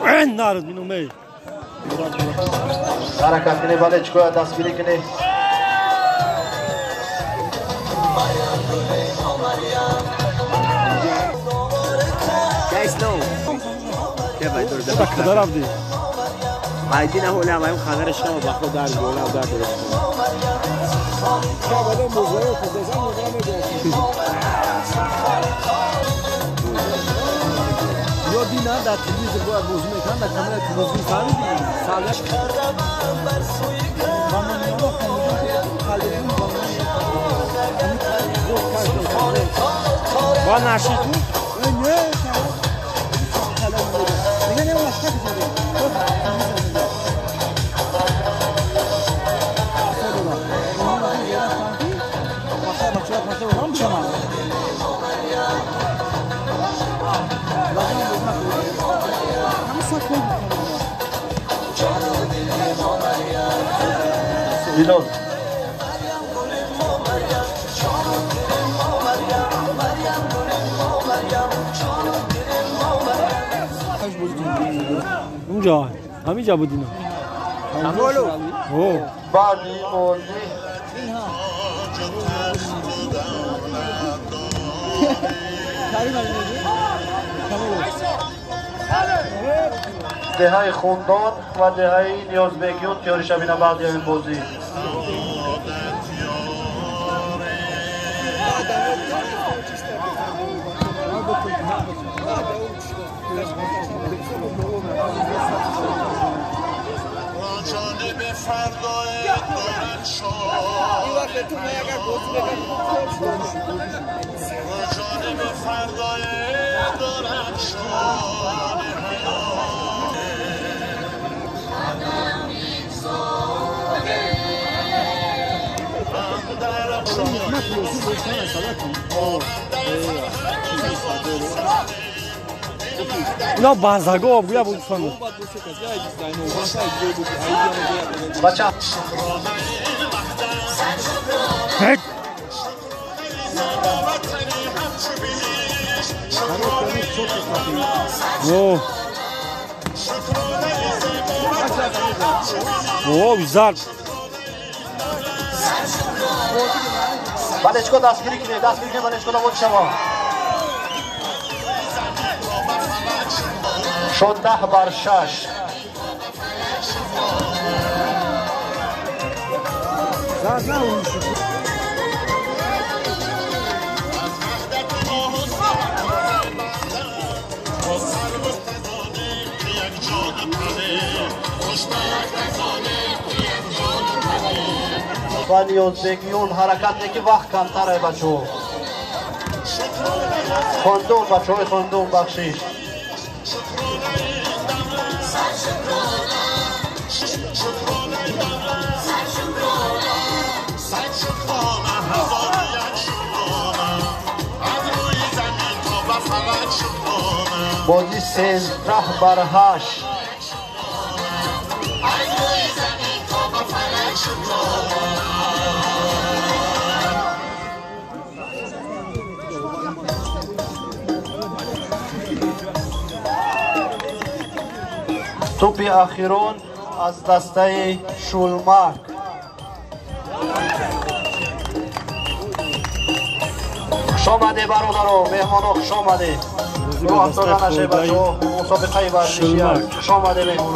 Народ минумей. Ҳаракат кунед, балечкоя дастгирӣ кунед. Куда рафтӣ? Майдина ҳола маем ханарашкама бахо дар болам дар дорам. Ё дина дар телевизор бояд бозӣ мекунанд, дар камераи телевизионӣ фаҳмидӣ? Ба наши ту? Билол. Унҷа, ҳаминҷа буд ино. Баъди бозӣ деҳаи Хундон ва деҳаи Ниёзбегиён тиёрӣ шавина баъди ҳамин бозӣ. Ина базаго гӯя буд. Бача. О. О, зарб. Балечко дастгирӣ кунед, дастгирӣ кунед, балечко даводи шаво. 16-6. Ва Ниёзбегиён ҳаракат ки вақт камтар ай бачаҳо. Хондон бачаҳои Хондон бахшиш. Бозӣ 13-8. Тӯпи ахирон аз дастаи Шулмак. Хуш омадед бародаро, меҳмоно, хуш омадед. Рӯ афтода нашед бачаҳо, мусобиқаи варзишӣ аст. Хуш омадед меҳмоно.